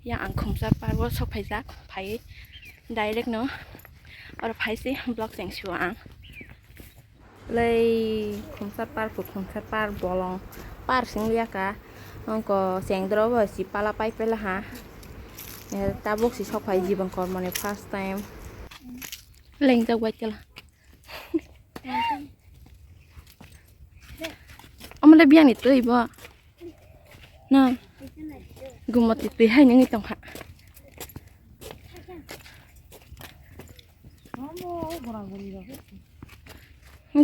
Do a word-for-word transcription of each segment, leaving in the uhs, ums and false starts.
Ya ang Khumsa park o sok phaijak, phai direct no oro phai se vlog cheng sio ang. Lei Khumsa park, Khumsa park bolong park sing liya ka. Ongko cheng doro bo si pala pai pela ha. Eh, tabuk si sok phai jibon kormo ni first time. Leng jak bai kela. Omo le biyang ni twi bo. Na. Gumati twi hai nangwi tongkha.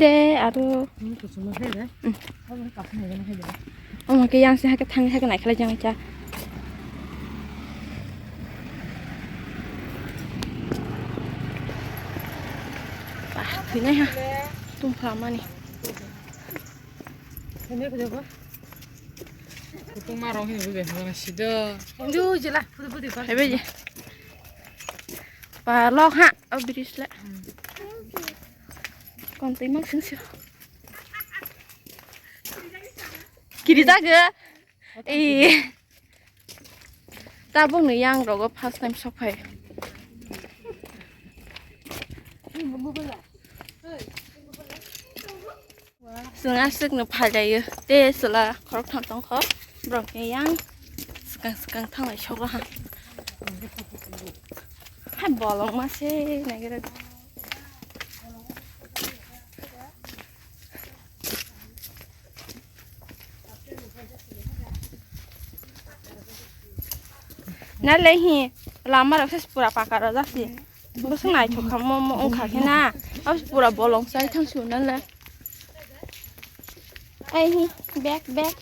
De aro. Omo khe yang se hakhe thang hakhe naikhlai jang cha. Bah, thwinai ha. Tungphla mani. Kutung ma rong hini bube hama sido. Unju jela, pudu pudu pa. Hebe je. Pa lok ha, o bridge le. Kon twi mak sing sio. Kiri jaga. Ee. Tabuk ni yang rogo first time sok phai. Chwng aswk no phailaio. Tei chwla khoroktham tongkho. Borok ni yang swkang swkang thanglai sokha. Hai bolong ma se naigra. Na le hi lama rok se pura paka rok jak si. Bo se naithok kha mo, mo wngkha khe na. Abo se pura bolong chai thang su na le. Ai hi bag, bag.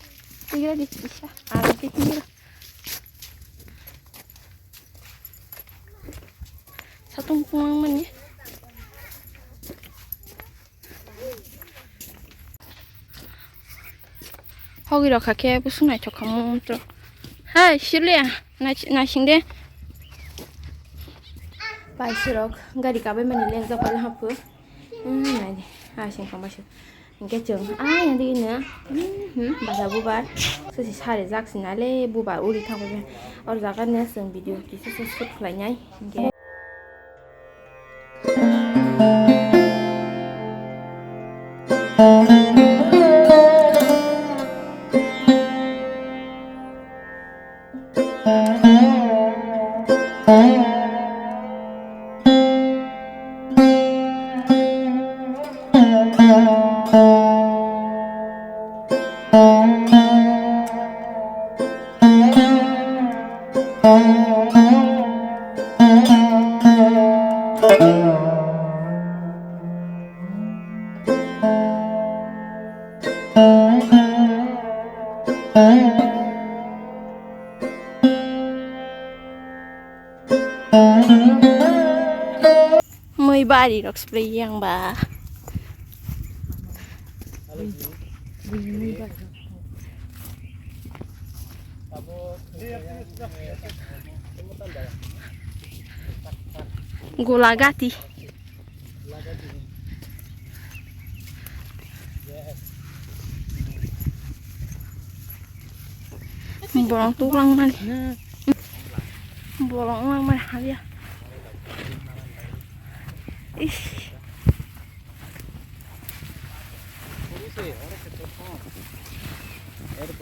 Tigra di kisa. Ara di tigra. Satung pung mani. Hogwi rok kha khe busung naithok kha mo tro. Hai, Shirliya, nai-, naising de. Pai sirok gari kabai mani lengjak pai haphu. Hmm, nai de. Ah, sing kha bai sirok. Hingke chwng ayang digi no, hmm, hmm, basa bubar. Sosi sari jak sina le bubar uri thang bai. Or jaga ne chwng video kisa se shoot khlai nai. Hingke. Mui bari rok spray yang ba. Golagati. Bolong tuklang mani. Bolong wnglang mani habya. Ish.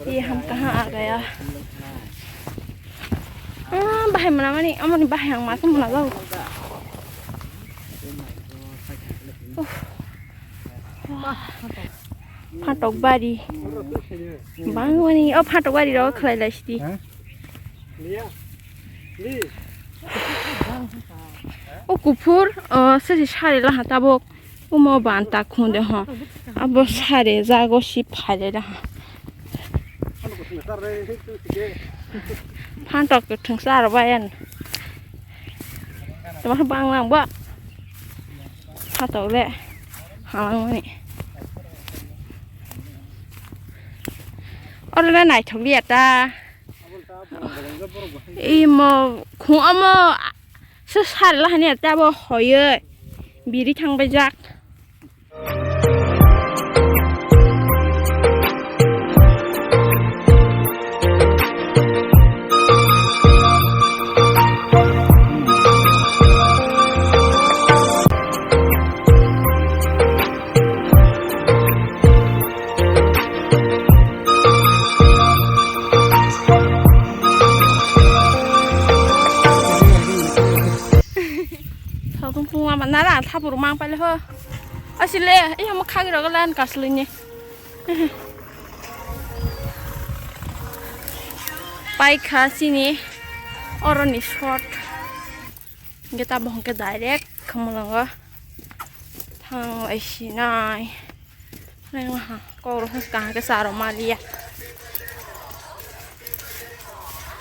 Ye ham kaha aa gaya? Ah, bahai mwnamani, amoni bahai ang masa mwnajao. Uff. Phatok bari. Bangmani, o phatok bari rok khlai lai sidi. O kuphur, o sesi sari laha tabuk. Omo banta khunde ho. Abo sare jago si phaide da. Phantok kwthwngsa aro bayan. Tama banglang ba. Phantok le. Halangmani. Oro le naithok liya ta. Imo khung omo se sari lahani tabuk hoyoi biri thangbai jak. Ara thapur mang paile ho. Asile, iya mo khagi rogo lan kaslini. Paikha sini oroni short. Hingke tabok hingke direct khamulongo thanglai sinai. Nai waha kok rok kaham khe cha rw maliya.